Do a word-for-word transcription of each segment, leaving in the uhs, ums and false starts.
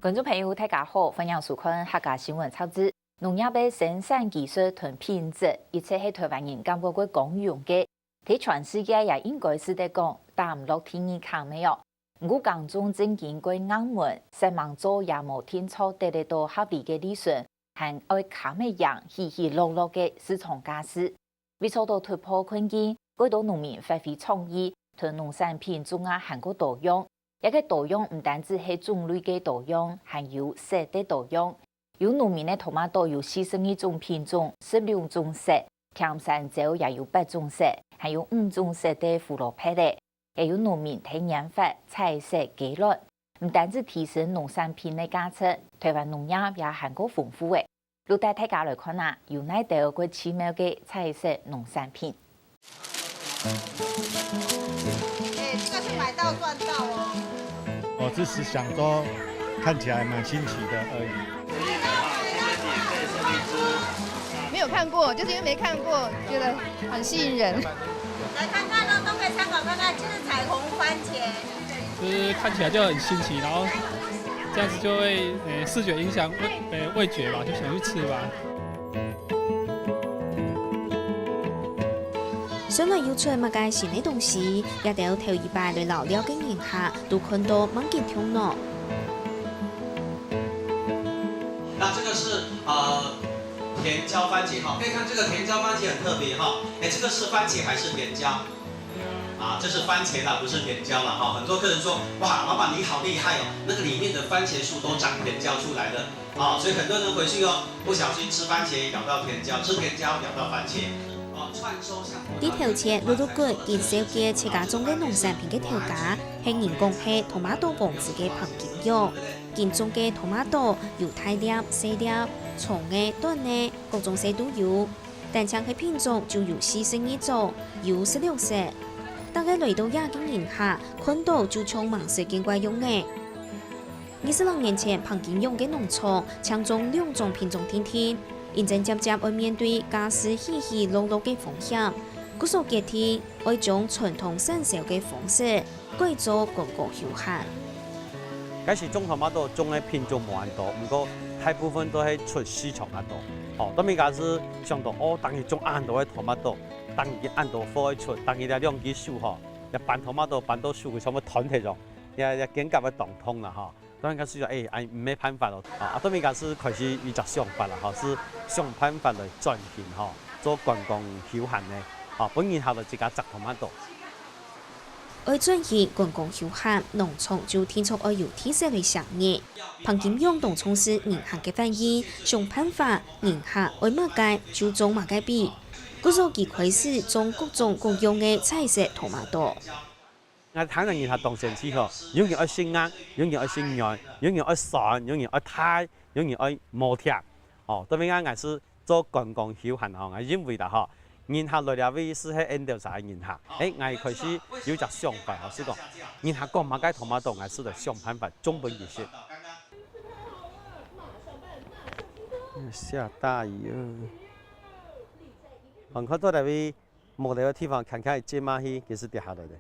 觀眾朋友，大家好，歡迎收看客家新聞雜誌。農業个生產技術同品質，一直係臺灣人感覺過光榮个，在全世界也應該使得講，打毋落第二坎个哦。毋過耕種正經過硬門，煞猛做也無定著得得到合理个利潤，還愛堪得贏起起落落个市場價數。 為做到突破困境，過多農民發揮創意，同農產品種啊還過多樣。這个多樣毋單止係種類个多樣，還有色个多樣。有農民个tomato有四十二種品種，十六種色，甜山椒也有八種色，還有五種色个胡蘿蔔仔。也有農民在研發彩色雞卵，毋單止提升農產品个價值，臺灣農業也還過豐富个。 就帶大家來看啊，有哪兜過奇妙个彩色農產品。哎，這個是買到賺到哦。我只是想說，看起來蠻新奇的而已。沒有看過，就是因為沒看過，覺得很吸引人。來看看哦，都可以參考看看，這是彩虹番茄。 就是看起來就很新奇，然後這樣子就會，呃，視覺影響味，呃，味覺吧，就想去吃吧。想來又出麼个新个東西，這兜頭一擺來遶尞个人客都看到蠻激動呢。那這個是，呃，甜椒番茄哈，可以看這個甜椒番茄很特別哈，哎，這個是番茄還是甜椒？ 啊，這是番茄啦，不是甜椒啦，哈。很多客人說，哇，老闆你好厲害哦，那個裡面的番茄素都長甜椒出來了，啊，所以很多人回去哦，不小心吃番茄咬到甜椒，吃甜椒咬到番茄，哦，串燒像。在頭前，陸陸續續介紹自家種个農產品个頭家，係人講係tomato王子个彭金勇。金總个tomato有大粒、細粒、長个、短个，各種色都有。 單淨係品種就有四十二種，有十六色。逐個來到這个人客，看到就像吂識見過樣仔。二十零年前，彭金勇个農場淨種兩種品種定定，因為漸漸愛面對價數起起落落个風險，故所決定愛將傳統產銷个方式 改做觀光休閒。該時種tomato種个品種無恁多，毋過大部分都係出市場較多。吼，到尾假使想到，哦，逐日種恁多个tomato，逐日恁多貨愛出，逐日這兩支手吼，這搬tomato搬到手个全部斷忒樣，這，這肩胛會當痛啦吼。當然假使講，哎，哎，毋係辦法咯。啊，啊，到尾假使開始有隻想法啦吼，係想辦法來轉型吼，做觀光休閒个，吼，分人客來自家摘tomato。 愛轉型觀光休閒，農場就定著愛有特色來吸引。彭金勇當重視人客个反應，想辦法人客愛麼个就種麼个畀。故所佢開始種各種各樣个彩色tomato。𠊎聽人客當生趣吼，有人愛食硬，有人愛食軟，有人愛酸，有人愛大，有人愛無甜。哦，到尾𠊎，𠊎係 做觀光休閒吼，𠊎認為啦吼，人客來這位係𠊎兜儕个人客。誒，𠊎開始有隻想法吼，係講，人客講麼个tomato，𠊎係來想辦法種分佢食。下大雨了，很快到這位無个地方，看看這馬去，其實跌下來的，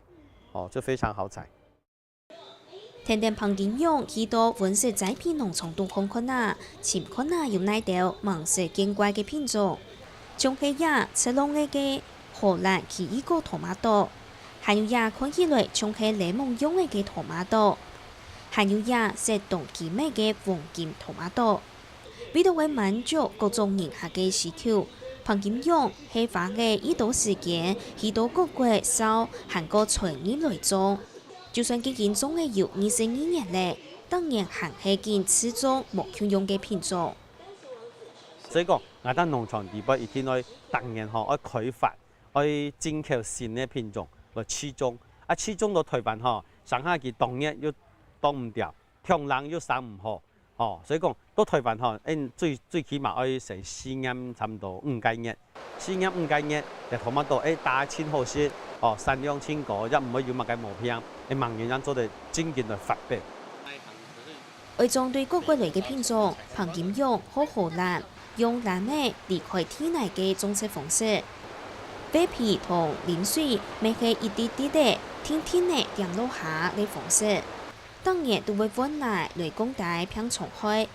哦，就非常好採。 跈等彭金勇去到溫室栽培農場肚看看啊，尋看啊有哪兜吂識見過个品種，像係這赤攏个个荷蘭奇異果tomato，還有這看起來像係檸檬樣个个tomato，還有這色當金个个黃金tomato。為著愛滿足各種人客个需求，彭金勇係花了已多時間去到各國紹還過傳入來種。 就算已經種了有二十二年了，逐年還係緊試種無共樣个品種。所以講，𠊎兜農場裡背一定愛逐年吼，愛開發，愛進口新个品種來試種。啊，試種到臺灣吼，成下佢當熱又擋毋牢， 強冷又生毋好。吼，所以講，到臺灣吼，𠊎最，最起碼愛先試驗差毋多五個月。試驗五個月，這tomato，誒，打盡好勢，吼，產量盡高，也毋會有麼个毛病，誒，吂人正做得正經來發展。愛種對各國來个品種，彭金勇學荷蘭，用籃仔離開地泥个種植方式。挖坯同淋水，乜係一滴滴仔，定定仔點落下个方式。逐日都會換泥來降低病蟲害。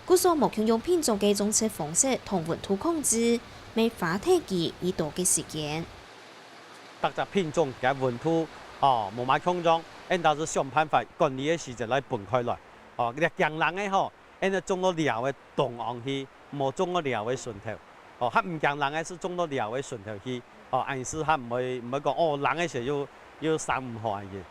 故所無共樣品種个種植方式同溫度控制，乜花忒佢已多个時間。逐隻品種个溫度，哦，無麼共樣，𫣆兜就想辦法管理个時節來分開來。哦，這驚冷个吼，𫣆就種到寮个中央去，無種到寮个脣頭。哦，較毋驚冷个就種到寮个脣頭去。哦，恁樣就較毋會，毋會講，哦，冷个時候又，又生毋好恁樣。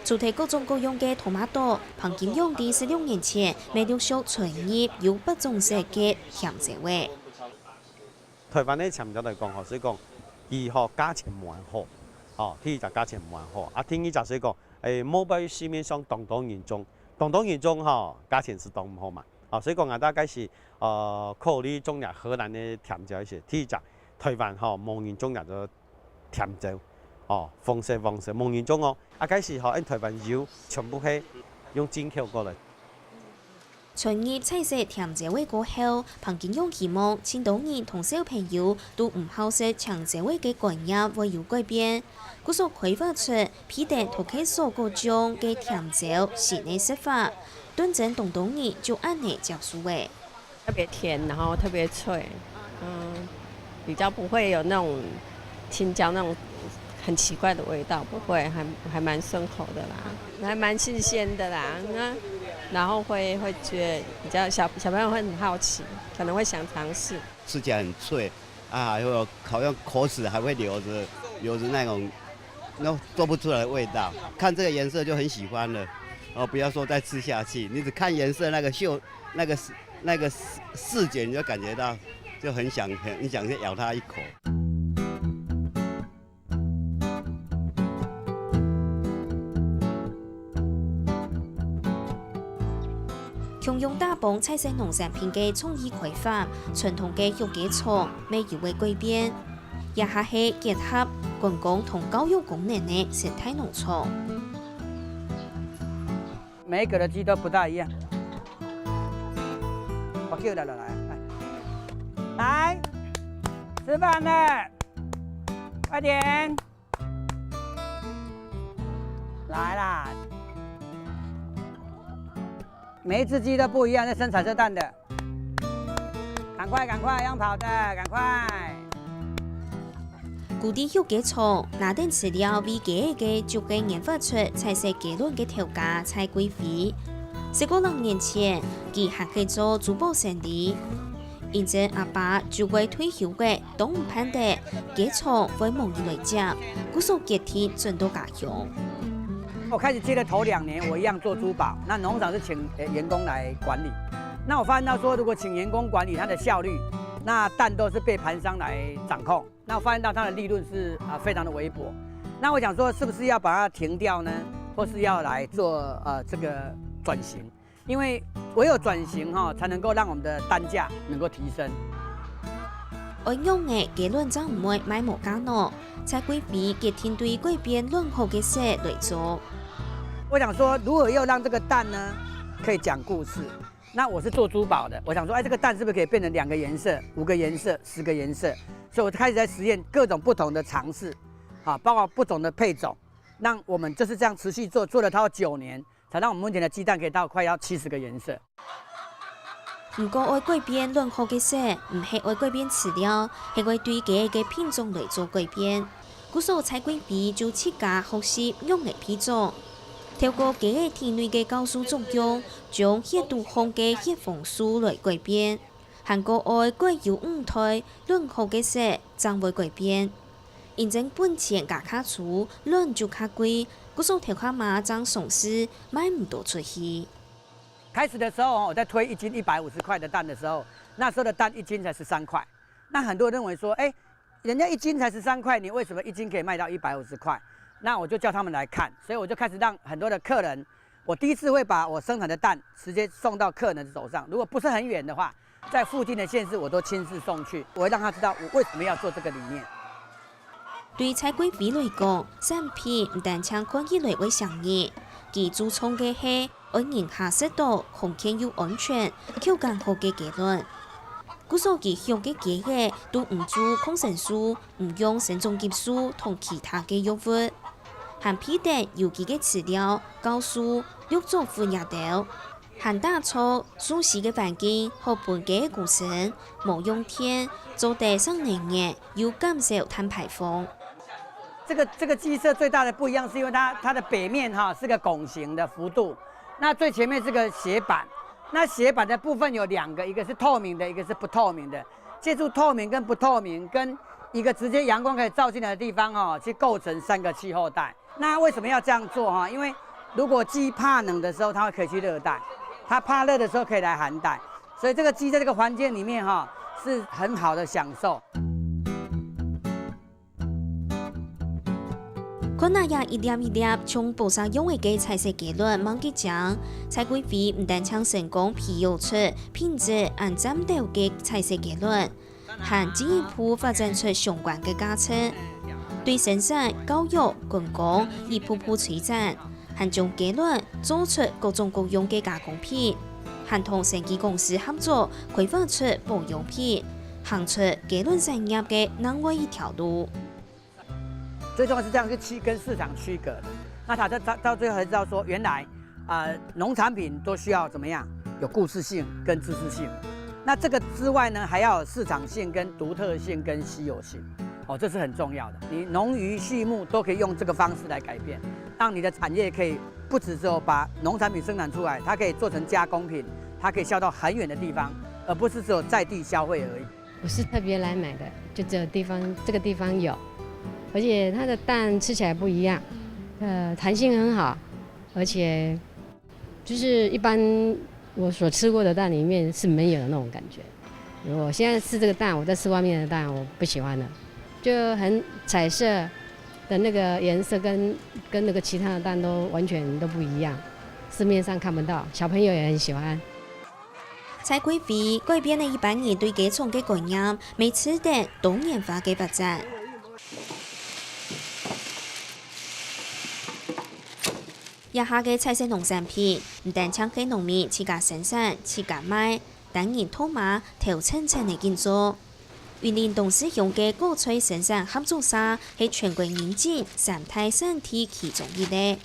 除忒各種各樣个tomato，彭金勇在十六年前，乜陸續存入有八種色个甜椒仔。臺灣个甜椒來講吼，所以講，佢吼價錢無恁好，吼，第一隻價錢無恁好，啊，第二隻所以講，誒，無擺市面上當多人種，當多人種吼，價錢就當毋好嘛，吼，所以講啊，大概係，呃，考慮種若荷蘭个甜椒一些，第一隻，臺灣吼，無人種若个 甜椒，哦，黃色黃色，無人種哦。啊，該時吼，𫣆臺灣有，全部係用進口過來。傳入彩色甜椒仔過後，彭金勇希望盡多人同小朋友都毋好食青椒仔个觀念會有改變。故所開發出配得托客鎖果醬个甜椒新个食法，斷真當多人就恁呢接受了。 特別甜，然後特別脆，嗯，比較不會有那種青椒那種很奇怪的味道，不會，還還蠻順口的啦，還蠻新鮮的啦，那然後會會覺得比較小小朋友會很好奇，可能會想嘗試。吃起来很脆啊，还有好像口齿还会留着留着那种那做不出来的味道，看这个颜色就很喜欢了。哦，不要说再吃下去，你只看颜色那个嗅那个那个视视觉你就感觉到就很想很很想去咬它一口。 共樣打幫彩色農產品个創意開發，傳統个畜雞場乜有會改變。這下係結合觀光同教育功能个生態農場。每一个的雞都不大一樣。我叫来了来，来，来，吃饭了，快点。 来啦！每一只鸡都不一样，在生彩色蛋的。赶快，赶快，用跑的，赶快！古地畜雞場，拿等飼料餵雞仔个竹仔研發出彩色雞卵个頭家蔡貴妃。十過零年前，佢還係做珠寶生理。因為阿爸就會退休个， 當毋盼得雞場會無人來接，故所決定轉到家鄉。我開始接的头两年，我一样做珠宝，那农场是请呃员工来管理。那我发现到说，如果请员工管理，它的效率，那蛋都是被盘商来掌控。那我发现到它的利润是啊、呃非常的微薄。那我想说，是不是要把它停掉呢？或是要来做呃这个转型？ 因为唯有转型哈，才能够让我们的单价能够提升。愛仰仔雞卵正毋會賣無價呢？蔡貴妃決定對改變卵殼个色來做。我想说，如何又让这个蛋呢，可以讲故事？那我是做珠宝的，我想说，哎，这个蛋是不是可以变成两个颜色、五个颜色、十个颜色？所以我就开始在实验各种不同的尝试，啊，包括不同的配种，让我们就是这样持续做，做了超过九年。 才让我们目前的鸡蛋可以到快要七十个颜色。毋過愛改變卵殼个色，毋係愛改變飼料，係愛對雞仔个品種來做改變。故所蔡貴妃就自家學習仰仔配種，透過雞仔體內个酵素作用，將血肚項个血紅素來改變，還過愛改有五代，卵殼个色正會改變。因為本錢加較粗，卵就較貴， 故所頭下嘛正上市，賣毋到出去。开始的时候，我在推一斤一百五十块的蛋的时候，那时候的蛋一斤才十三块。那很多人认为说，哎，人家一斤才十三块，你为什么一斤可以卖到一百五十块？那我就叫他们来看，所以我就开始让很多的客人，我第一次会把我生产的蛋直接送到客人的手上，如果不是很远的话，在附近的县市我都亲自送去，我会让他知道我为什么要做这个理念。 對蔡貴妃來講，產品毋單淨看起來會生意，佢注重个係愛人客食到康健又安全、口感好个雞卵。故所佢畜个雞仔都毋注抗生素，毋用生長激素同其他个藥物。還配得有機个飼料、酵素、綠藻粉這兜，還打造舒適个環境，好分雞仔過生，無用電，做得省能源，又減少碳排放。这个这个鸡舍最大的不一样，是因为它它的北面哈是个拱形的弧度，那最前面是个斜板，那斜板的部分有两个，一个是透明的，一个是不透明的。借助透明跟不透明，跟一个直接阳光可以照进来的地方哦，去构成三个气候带。那为什么要这样做哈？因为如果鸡怕冷的时候，它会可以去热带；它怕热的时候可以来寒带。所以这个鸡在这个环境里面哈，是很好的享受。看啊，這一粒一粒像寶石樣个个彩色雞卵，吂幾靚。蔡貴輝毋單淨成功培育出品質恁讚鬥个彩色雞卵，還進一步發展出相關个價值，對生產、教育、觀光一步步推展，還將雞卵做出各種各樣个加工品，還同生技公司合作，開發出保養品，行出雞卵產業个另外一條路。 最重要是这样去区跟市场区隔。那他到到到最后才知道说，原来啊、呃农产品都需要怎么样？有故事性跟知识性。那这个之外呢，还要有市场性、跟独特性、跟稀有性。哦，这是很重要的。你农渔畜牧都可以用这个方式来改变，让你的产业可以不只只有把农产品生产出来，它可以做成加工品，它可以销到很远的地方，而不是只有在地消费而已。我是特别来买的，就只有地方这个地方有，而且它的蛋吃起来不一样，呃，弹性很好，而且就是一般我所吃过的蛋里面是没有的那种感觉。我现在吃这个蛋，我在吃外面的蛋，我不喜欢了，就很彩色的那个颜色跟跟那个其他的蛋都完全都不一样，市面上看不到，小朋友也很喜欢。蔡貴輝改變了一般人對雞場个觀念，乜值得多元化个發展。這下个彩色農產品，毋單淨係農民自家生產、自家賣，單人套馬頭層層个緊做。雲林東勢鄉个果菜生產合作社係全國認證三大產地其中一个。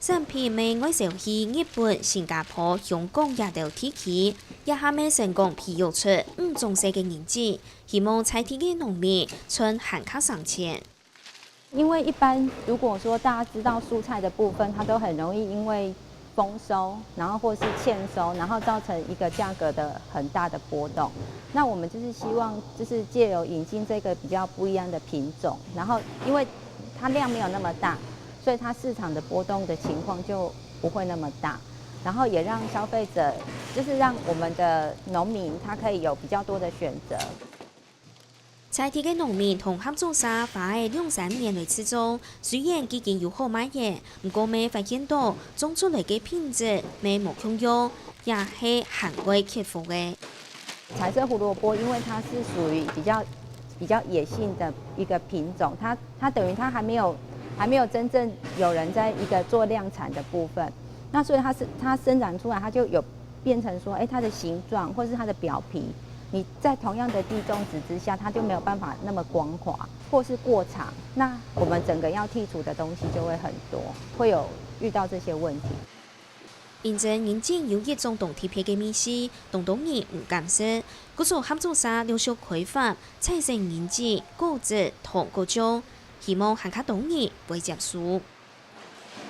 產品乜外銷去日本、新加坡、香港這兜地區，這下乜成功培育出五種細个人子，希望在地个農民賺還較省錢。因为一般如果说大家知道蔬菜的部分，它都很容易因为丰收，然后或是欠收，然后造成一个价格的很大的波动。那我们就是希望，就是借由引进这个比较不一样的品种，然后因为它量没有那么大，所以它市场的波动的情况就不会那么大，然后也让消费者，就是让我们的农民他可以有比较多的选择。 在地个農民同合作社花了兩三年來製作，雖然既經有好賣个，毋過乜發現到種出來个品質乜無共樣，也係還會克服个。彩色胡萝卜，因为它是属于比较比较野性的一个品种，它它等于它还没有还没有真正有人在一个做量产的部分，那所以它是它生长出来，它就有变成说，哎，它的形状或是它的表皮，你在同样的地种植之下，它就没有办法那么光滑，或是过长，那我们整个要剔除的东西就会很多，会有遇到这些问题。因為認證有一種當特別个味緒，當多人毋敢食，故所合作社陸續開發彩色認證、果汁同果醬，希望還較多人會接受。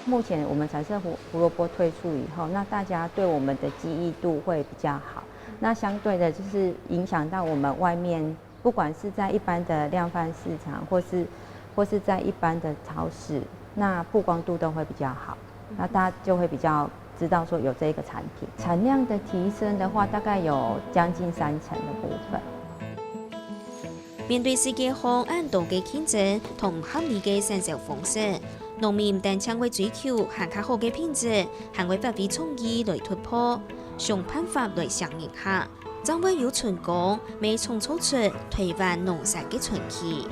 目前我们彩色胡胡萝卜推出以后，那大家对我们的记忆度会比较好。那相对的，就是影响到我们外面，不管是在一般的量贩市场，或是或是在一般的超市，那曝光度都会比较好。那大家就会比较知道说有这个产品。产量的提升的话，大概有将近三成的部分。 面對世界項恁多个競爭同毋合理个產銷方式，農民毋單淨會追求還較好个品質，還會發揮創意來突破，想辦法來適應客，正會有成功，乜創造出台灣農產个傳奇。